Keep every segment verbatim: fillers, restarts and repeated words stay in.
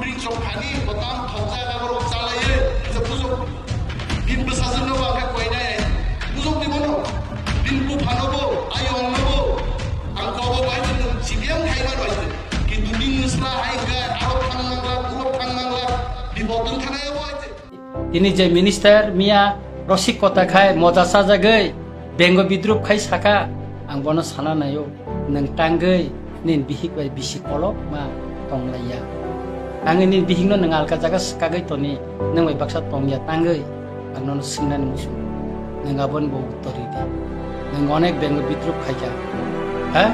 Pring chok thani, batam thokjak, aborok chalaiye, je bujok. Bin bwsajwk no ba khe koinai. Bujok ni bono. Bin buphano bo, ayong no bo. Ang kobo bai je nwng C P M khai ma bai je. Kintu nini sla hai khe, arok thang nangla, urok thang nangla. Bipod wng thana abo hai je. Tini je minister miya rosik kota khai moja sajagwi bengo bidrup khai saka, ang bono sana naio, nwng tangwi nini bihik bai bisi kolok ma tonglaiya. Tangwi nini bihikno nwng alka jaga swkagwi toni, nwng bai baksa tongya tangwi ang nono swngnani muchungo, nwng aboni bo uttor ridi. Nwng onek bengo bidrup khaikha. Ha?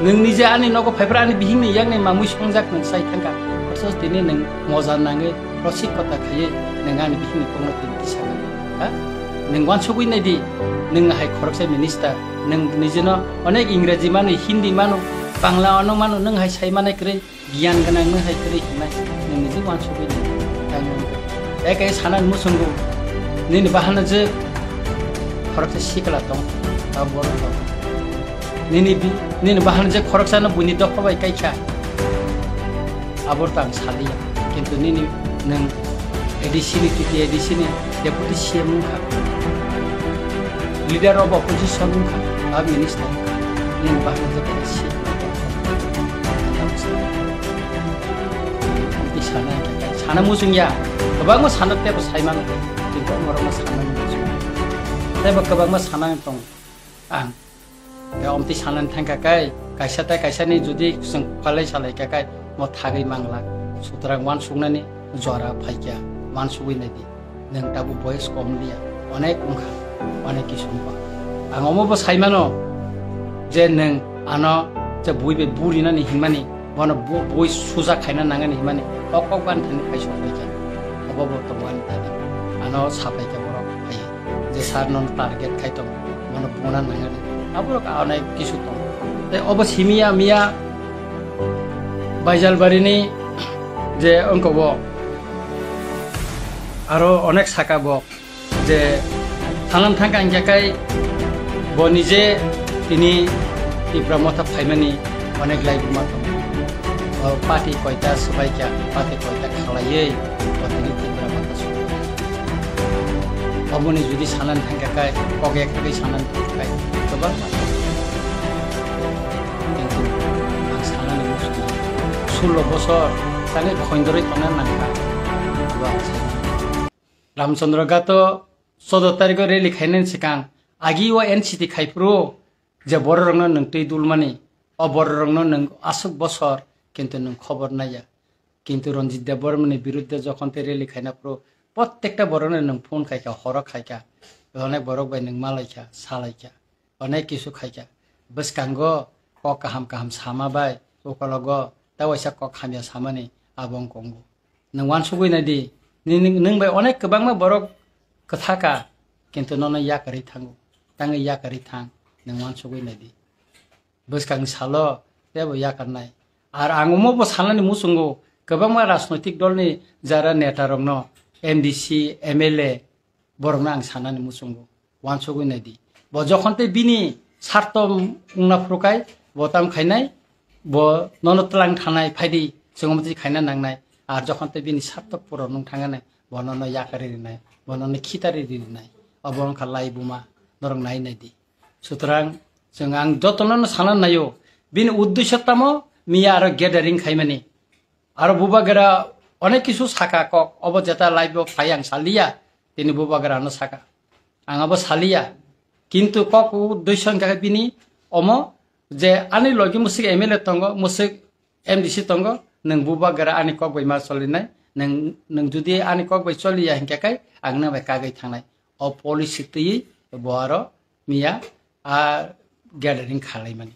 Nwng nije ani nogo phaiphra ani bihikni yakni mamwi songjak nwng sai thangkha. Othocho tini nwng moja nangwi rosik kota khaiwi nwng ani bihikni kokno tini tisakha. Ha? Nwng wansugwi naidi, nwng hai khoroksa minister, nwng nijeno onek Ingreji mano, Hindi mano, Bangla ano mano, nwng hai sai manai kwrwi. Giyan gwnang nung hai kwrwi hinmai, nini je wansugwi nini tang nung. Ekai sanani muchungo, nini bahana je khoroksa sikla tong, ba borok tong. Nini bi-, nini bahana je khoroksano buini dopha bai kaikha. Abor tang saliya, kintu nini nung A D C ni, T T A D C ni Deputy C M wngkha, Leader of Opposition wngkha, ba Minister wngkha, nini bahai je kaisa si. Tei sana hwnkhe kai sana muchung ya, kwbangma sana tebo sai mano, kintu omorokno sana muchung ya. Tebo kwbangma sana tong ang. Tei omtwi sanani thangkha kai, kaisa tei kaisani jodi chwng kwlai salaikha kai, mo thagwi manglak. Sutrang wansuknani jora phaikha, wansugwi naidi. Nwng tabuk boyes kom liya, onek wngkha, onek kisu wngkha. Ang omo bo sai mano je nwng ano je bui bai burinani hinmani, bono bu-, bui suja khaina nangani hinmani, o kok ban thani khai sok bai kha. Obo bo tongmani tani ano sapai kha borok hai. Je sir nono target khai tongo, bono buna nangani. Aborok onek kisu tongo. Tei obo simiya miya Baijalbarini je wngkha bo aro onek saka bo je thalang thangkha hingkha kai bo nije tini Tipra Motha phaimani onek lai buma tongo. O party koita swbaikha, party koita khalaiwi bo tini Tipra Motha swbai. Oboni jodi sanani thangkha kai, kok ek kai sanani thangkha kai, kwbangma. Kintu ang sanani muchungo, sullo bosor tangwi khoindorwi tongna nangkha. Abo ang sanani. Ramchandra Ghato choudo tarikh o rally khainani swkang agi o N C T khai phuru je bororokno nwng twi dulmani, o bororokno nwng aswk bosor kintu nwng khobor naiya. Kintu Ranjit Debbarmani birudde jokhon tei rally khaina phuru prottekta borokno nwng phone khaikha, horo khaikha, onek borok bai nwng malaikha, salaikha. Onek kisu khaikha. Bwskango kok kaham kaham sama bai, ukologo ta waisa kok hamya samani abo wng kongo. Nwng wansugwi naidi, nini, nwng bai onek kwbangma borok kwtha ka, kintu nono yakarwi thango. Tangwi yakarwi thang, nwng wansugwi naidi. Bwskang salo tebo yakarnai. Ar ang omo bo sanani muchungo, kwbangma rajnoitik dolni jara netarokno, M D C, M L A, borokno ang sanani muchungo, wansugwi naidi. Bo jokhon tei bini sarto wngna phrukai, bo tam khainai, bo nono twlang thanai, phaidi, chwngno twi khaina nangnai. Ar jokhon tei bini sarto puron wng thangnai, bo nono yakarwi rinai, bo nono khitari rinai. Obo wngkha lai buma, norok nai naidi. Sutrang, chwng ang jotono no sana naio, bini uddesho tamo miya aro gathering khaimani. Aro bubagra onek kisu saka kok, obo jeta live o phai ang saliya, tini bubagra no saka. Ang abo saliya. Kintu kok uddesho hwnkha khe bini omo je ani logi musik M L A tongo, musik M D C tongo, nwng bubagra ani kok bai ma cholinai, nwng, nwng jodi ani kok bai choliya hwnkha khe ang nang bai kagwi thangnai. O policy twiwi bo aro miya a gathering khalaimani.